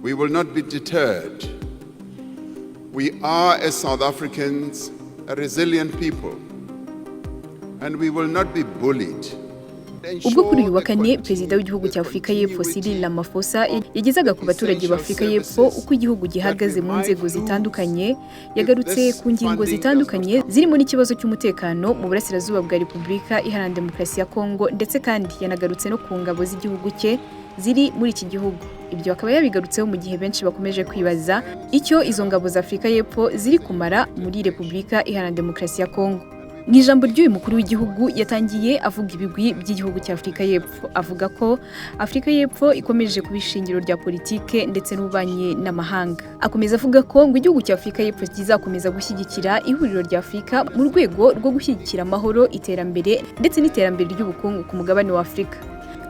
We will not be deterred. We are, as South Africans, a resilient people, and we will not be bullied. Ubwo kuri uyu wa kane Perezida w'igihugu cya Afurika y'Epfo, Cyril Ramaphosa, yagezaga ku baturage ba Afurika y'Epfo uko igihugu gihagaze mu nzego zitandukanye, yagarutse ku ngingo zitandukanye zirimo n'ikibazo cy'umutekano mu burasirazuba bwa Repubulika Iharanira Demokarasi ya Kongo, ndetse kandi yanagarutse no ku ngabo z'igihugu cye ziri muri iki gihugu. Ibyo akaba yabigarutseho mu gihe benshi bakomeje kwibaza icyo izo ngabo za Afurika y'Epfo ziri kumara muri Repubulika Iharanira Demokarasi ya Kongo. Mu ijambo ry'uyu mukuru w'igihugu, yatangiye avuga ibigwi by'igihugu cya Afurika y'Epfo, avuga ko Afurika y'Epfo ikomeje kuba ishingiro rya politike ndetse n'ububanyi n'amahanga. Akomeza avuga ko ngo igihugu cya Afurika y'Epfo kizakomeza gushyigikira Ihuriro rya Afurika mu rwego rwo gushyigikira amahoro, iterambere ndetse n'iterambere ry'ubukungu ku mugabane wa Afurika.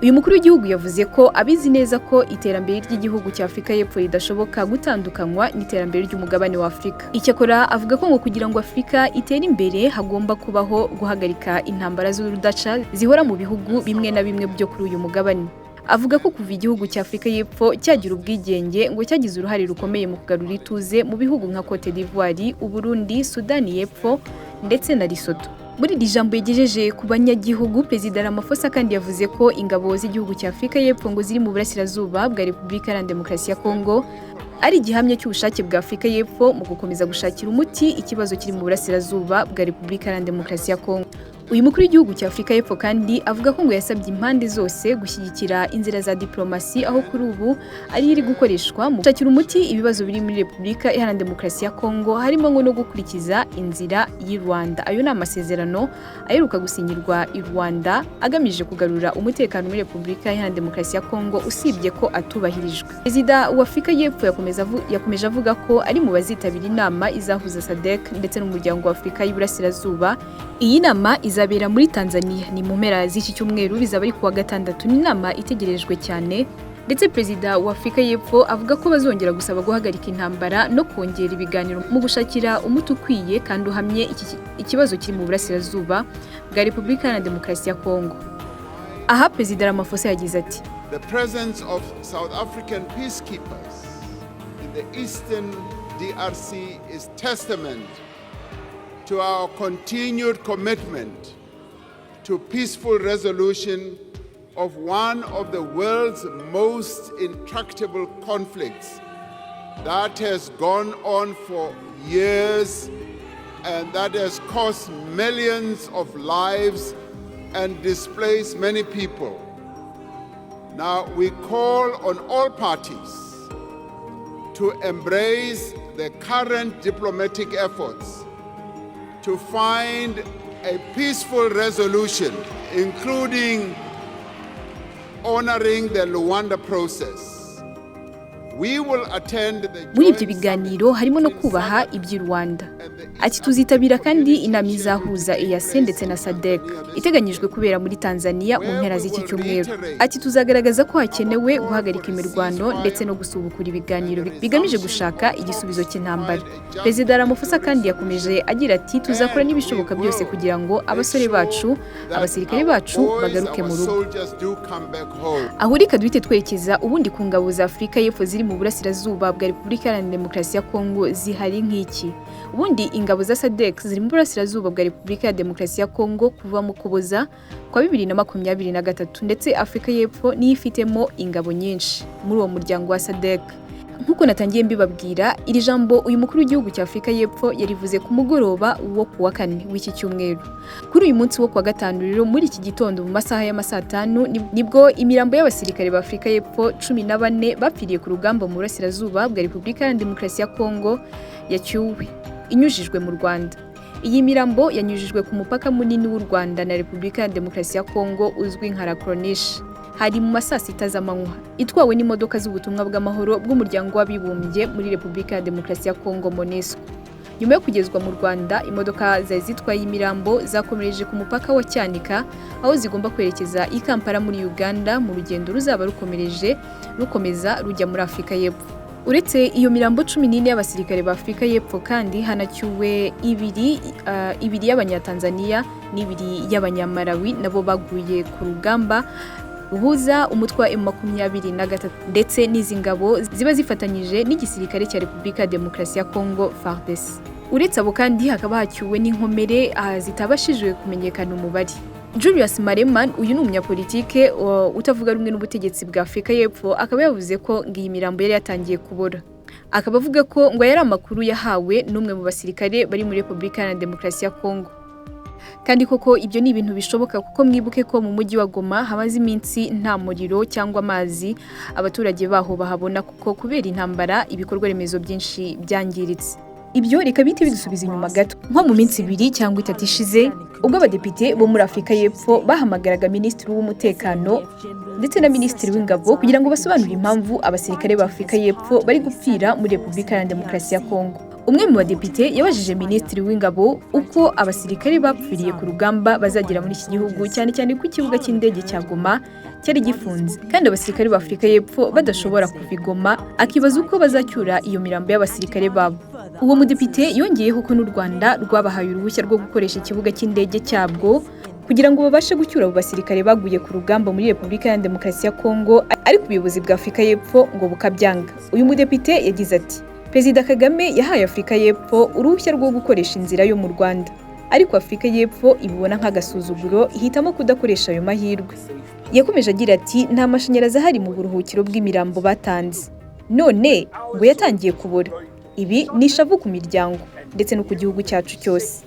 Uyu mukuru w'igihugu yavuze ko abizi neza ko iterambere ry'igihugu cya Afurika y'Epfo ridashoboka gutandukanywa n'iterambere ry'umugabane wa Afurika. Icyakora avuga ko ngo kugira ngo Afurika itere imbere hagomba kubaho guhagarika intambara z'urudaca zihora mu bihugu bimwe na bimwe byo kuri uyu mugabane. Avuga ko kuva igihugu cya Afurika y'Epfo cyagira ubwigenge, ngo cyagize uruhare rukomeye mu kugarura ituze mu bihugu nka Cote d'Ivoire, Uburundi, Sudani y'Epfo ndetse na Lesotho. Muri iri jambo yagejeje ku banyagihugu, Perezida Ramaphosa kandi yavuze ko ingabo z'igihugu cya Afurika y'Epfo ngo ziri mu burasirazuba bwa Repubulika Iharanira Demokarasi ya Kongo ari igihamya cy'ubushake bwa Afurika y'Epfo mu gukomeza gushakira umuti ikibazo kiri mu burasirazuba bwa Repubulika Iharanira Demokarasi ya Kongo. Uyu mukuru w'igihugu cya Afurika y'Epfo kandi avuga ko ngo yasabye impande zose gushyigikira inzira za diplomasi, aho kuri ubu ari iri gukoreshwa mu gushakira umuti ibibazo biri muri Repubulika Iharanira Demokarasi ya Kongo, harimo ngo no gukurikiza inzira y'i Luanda. Ayo ni amasezerano aheruka gusinyirwa i Luanda agamije kugarura umutekano muri Repubulika Iharanira Demokarasi ya Kongo, usibye ko atubahirijwe. Perezida wa Afurika y'Epfo yakomeje avuga ko ari mu bazitabira inama izahuza SADC ndetse n'Umuryango wa Afurika y'Iburasirazuba. Iyi nama izabera muri Tanzania, ni mu mpera z'iki cyumweru, bizaba ari kuwa gatandatu. Ni inama itegerejwe cyane, ndetse Perezida wa Afurika y'Epfo avuga ko bazongera gusaba guhagarika intambara no kongera ibiganiro mu gushakira umuti ukwiye kandi uhamye ikibazo kiri mu burasirazuba bwa Repubulika Iharanira Demokarasi ya Kongo. Aha Perezida Ramaphosa yagize ati: The presence of South African peacekeepers in the eastern DRC is testament to our continued commitment to peaceful resolution of one of the world's most intractable conflicts that has gone on for years and that has cost millions of lives and displaced many people. Now, we call on all parties to embrace the current diplomatic efforts to find a peaceful resolution, including honoring the Luanda process. We will attend the Muri ibyo biganiro harimo no kubaha iby'i Luanda. Ati: "Tuzitabira kandi inama izahuza EAC ndetse na SADC iteganyijwe kubera muri Tanzania mu mpera z'iki cyumweru." Ati: "Tuzagaragaza ko hakenewe guhagarika imirwano ndetse no gusubukura ibiganiro bigamije gushaka igisubizo cy'intambara." Perezida Ramaphosa kandi yakomeje agira ati: "Tuzakora n'ibishoboka byose kugira ngo abasore bacu, abasirikare bacu bagaruke mu rugo." Aho reka duhite twerekeza ubundi ku ngabo za Afurika y'Epfo ziri mu burasirazuba bwa Repubulika Iharanira Demokarasi ya Kongo. Zihari nk'iki? Ubundi ingabo za SADC ziri mu burasirazuba bwa Repubulika ya Demokarasi ya Kongo kuva mu Kuboza kwa 2023, ndetse Afurika y'Epfo niyo ifitemo ingabo nyinshi muri uwo muryango wa SADC. Nk'uko natangiye mbibabwira, iri jambo uyu mukuru w'igihugu cya Afurika y'Epfo yarivuze ku mugoroba wo ku wa kane w'iki cyumweru. Kuri uyu munsi wo ku wa gatanu rero, muri iki gitondo mu masaha y'amasaa 5, nibwo imirambo y'abasirikare ba Afurika y'Epfo 14 bapfiriye ku rugamba mu burasirazuba bwa Repubulika Iharanira Demokarasi ya Kongo yacyuwe inyujijwe mu Rwanda. Iyi mirambo yanyujijwe ku mupaka munini w'u Rwanda na Repubulika ya Demokarasi ya Kongo uzwi nka La Corniche. Hari mu ma saa 6 z'amanywa, itwawe n'imodoka z'ubutumwa bw'amahoro bw'Umuryango w'Abibumbye muri Repubulika ya Demokarasi ya Kongo, MONUSCO. Nyuma yo kugezwa mu Rwanda, imodoka zari zitwaye imirambo zakomereje ku mupaka wa Cyanika, aho zigomba kwerekeza i Kampala muri Uganda, mu rugendo ruzaba rukomereje rukomeza rujya muri Afurika y'Epfo. Uretse iyo mirambo 14 y'abasirikare ba Afurika y'Epfo kandi, hanacyuwe ibiri y'Abanyatanzania n'ibiri y'Abanyamalawi nabo baguye ku rugamba. Buhuza umutwe wa M23 ndetse n'izi ngabo ziba zifatanyije n'igisirikare cya Repubulika ya Demokarasi ya Congo, FARDC. Uretse abo kandi hakaba hacyuwe n'inkomere zitabashijwe kumenyekana umubare. Julius Malema, uyu ni umunyapolitike utavuga rumwe n'ubutegetsi bwa Afurika y'Epfo, akaba yavuze ko ngo iyi mirambo yari yatangiye kubora, akaba avuga ko ngo yari amakuru yahawe n'umwe mu basirikare bari muri Repubulika Iharanira Demokarasi ya Congo. Kandi koko ibyo ni ibintu bishoboka, kuko mwibuke ko mu mujyi wa Goma hamaze iminsi nta muriro cyangwa amazi abaturage baho bahabona, kuko kubera intambara ibikorwa remezo byinshi byangiritse. Ibyo reka bihite bidusubiza inyuma gato, nko mu minsi 2 cyangwa 3 ishize, ubwo abadepite bo muri Afurika y'Epfo bahamagaraga minisitiri w'umutekano ndetse na minisitiri w'ingabo kugira ngo basobanure impamvu abasirikare ba Afurika y'Epfo bari gupfira muri Repubulika Iharanira Demokarasi ya Kongo. Umwe mu badepite yabajije minisitiri w'ingabo uko abasirikare bapfiriye ku rugamba bazagera muri iki gihugu, cyane cyane ko ikibuga cy'indege cya Goma cyari gifunze kandi abasirikare ba Afurika y'Epfo badashobora kuva i Goma, akibaza uko bazacyura iyo mirambo y'abasirikare babo. Uwo mudepite yongeyeho ko n'u Rwanda rwabahaye uruhushya rwo gukoresha ikibuga cy'indege cyabwo kugira ngo babashe gucyura abo basirikare baguye ku rugamba muri Repubulika ya Demokarasi ya Kongo, ariko ubuyobozi bwa Afurika y'Epfo ngo bukabyanga. Uyu mudepite yagize ati: "Perezida Kagame yahaye Afurika y'Epfo uruhushya rwo gukoresha inzira yo mu Rwanda, ariko Afurika y'Epfo ibibona nk'agasuzuguro, ihitamo kudakoresha ayo mahirwe." Yakomeje agira ati: "Nta mashanyarazi ahari mu buruhukiro bw'imirambo batanze, none ngo yatangiye kubora. Ibi ni ishavu ku miryango ndetse no ku gihugu cyacu cyose."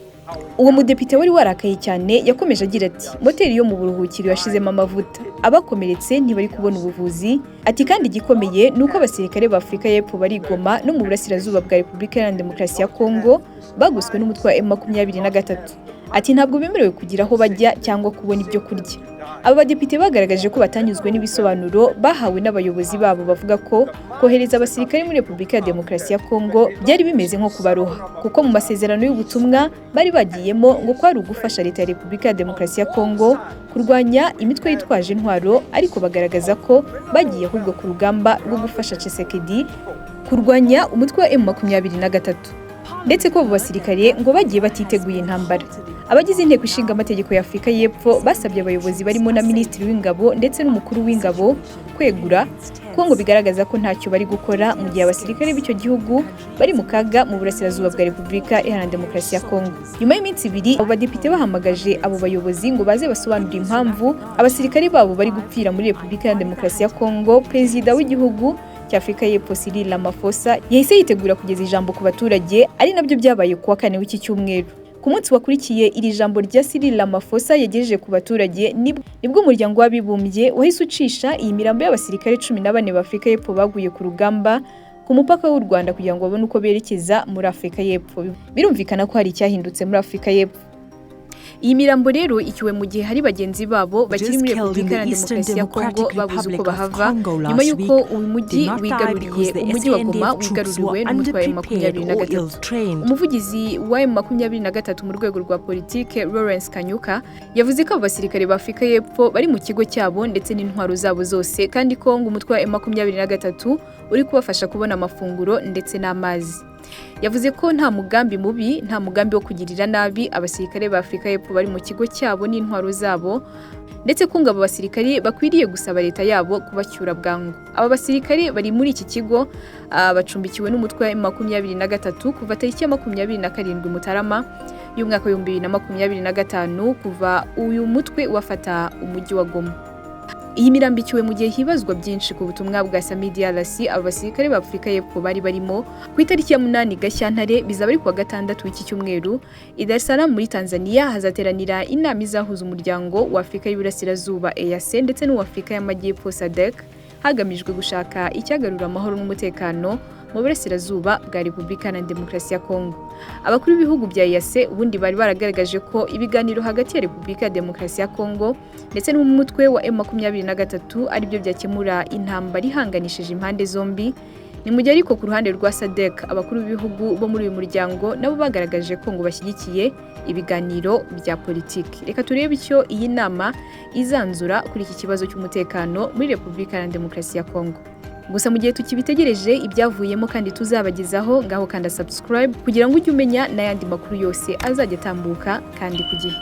Uwo mudepite wari warakaye cyane yakomeje agira ati: "Moteri yo mu buruhukiro yashizemo amavuta, abakomeretse ntibari kubona ubuvuzi." Ati: "Kandi igikomeye ni uko abasirikare ba Afurika y'Epfo bari i Goma no mu burasirazuba bwa Repubulika Iharanira Demokarasi ya Kongo bagoswe n'umutwe wa M23." Ati: "Ntabwo bemerewe kugira aho bajya cyangwa kubona ibyo kurya." Aba badepite bagaragaje ko batanyuzwe n'ibisobanuro bahawe n'abayobozi babo, bavuga ko kohereza abasirikare muri Repubulika ya Demokarasi ya Kongo byari bimeze nko kubaroha, kuko mu masezerano y'ubutumwa bari bagiyemo ngo kwari ugufasha leta ya Repubulika ya Demokarasi ya Kongo kurwanya imitwe yitwaje intwaro, ariko bagaragaza ko bagiye ahubwo ku rugamba rwo gufasha Tshisekedi kurwanya umutwe wa M23, ndetse ko abo basirikare ngo bagiye batiteguye intambara. Abagize inteko ishinga amategeko ya Afurika y'Epfo basabye abayobozi barimo na minisitiri w'ingabo ndetse n'umukuru w'ingabo kwegura, kuko ngo bigaragaza ko ntacyo bari gukora mu gihe abasirikare b'icyo gihugu bari mu kaga mu burasirazuba bwa Repubulika Iharanira Demokarasi ya Kongo. Nyuma y'iminsi 2 abo badepite bahamagaje abo bayobozi ngo baze basobanure impamvu abasirikare babo bari gupfira muri Repubulika Iharanira Demokarasi ya Kongo, perezida w'igihugu cya Afurika y'Epfo Cyril Ramaphosa yahise yitegura kugeza ijambo ku baturage, ari nabyo byabaye kuwa kane w'iki cyumweru. Ku munsi wakurikiye iri jambo rya Cyril Ramaphosa yagejeje ku baturage, nibwo umuryango w'abibumbye wahise ucisha iyi mirambo y'abasirikare 14 ba Afurika y'Epfo baguye ku rugamba ku mupaka w'u Rwanda kugira ngo babone uko berekeza muri Afurika y'Epfo. Birumvikana ko hari icyahindutse muri Afurika y'Epfo. Iyi mirambo rero icyuwe mu gihe hari bagenzi babo bakiri muri Repubulika Iharanira Demokarasi ya Kongo babuze uko bahava, nyuma y'uko uyu mujyi wigaruriye, umujyi wa Goma wigaruriwe n'umutwe wa M23. Umuvugizi wa M23 mu rwego rwa politike, Lawrence Kanyuka, yavuze ko abo basirikare ba Afurika y'Epfo bari mu kigo cyabo ndetse n'intwaro zabo zose, kandi ko ngo umutwe wa M23 uri kubafasha kubona amafunguro ndetse n'amazi. Yavuze ko nta mugambi mubi, nta mugambi wo kugirira nabi abasirikare ba Afurika y'Epfo bari mu kigo cyabo n'intwaro zabo, ndetse ko ngo abo basirikare bakwiriye gusaba leta yabo kubacyura bwangu. Aba basirikare bari muri iki kigo bacumbikiwe n'umutwe wa M23 kuva tariki ya 27 Mutarama y'umwaka wa 2025, kuva uyu mutwe wafata umujyi wa Goma. Iyi mirambo icyuwe mu gihe hibazwa byinshi ku butumwa bwa SAMIDRC aba basirikare ba Afurika y'Epfo bari barimo. Ku itariki ya 8 Gashyantare, bizaba ari kuwa gatandatu w'iki cyumweru, i Dar es Salaam muri Tanzania hazateranira inama izahuza umuryango wa Afurika y'Iburasirazuba EAC ndetse n'uwa Afurika y'Amajyepfo SADC, hagamijwe gushaka icyagarura amahoro n'umutekano mu burasirazuba bwa Repubulika na Demokarasi ya Kongo. Abakuru b'ibihugu bya EAC ubundi bari baragaragaje ko ibiganiro hagati ya Repubulika ya Demokarasi ya Kongo ndetse n'umutwe wa M23 aribyo byakemura intambara ihanganishije impande zombi. Ni mu gihe ariko ku ruhande rwa SADC, abakuru b'ibihugu bo muri uyu muryango nabo bagaragaje ko ngo bashyigikiye ibiganiro bya politiki. Reka turebe icyo iyi nama izanzura kuri iki kibazo cy'umutekano muri Repubulika ya Demokarasi ya Kongo. Gusa mu gihe tukibitegereje ibyavuyemo kandi tuzabagezaho, ngaho kanda subscribe kugira ngo ujye umenya n'ayandi makuru yose azajya atambuka kandi ku gihe.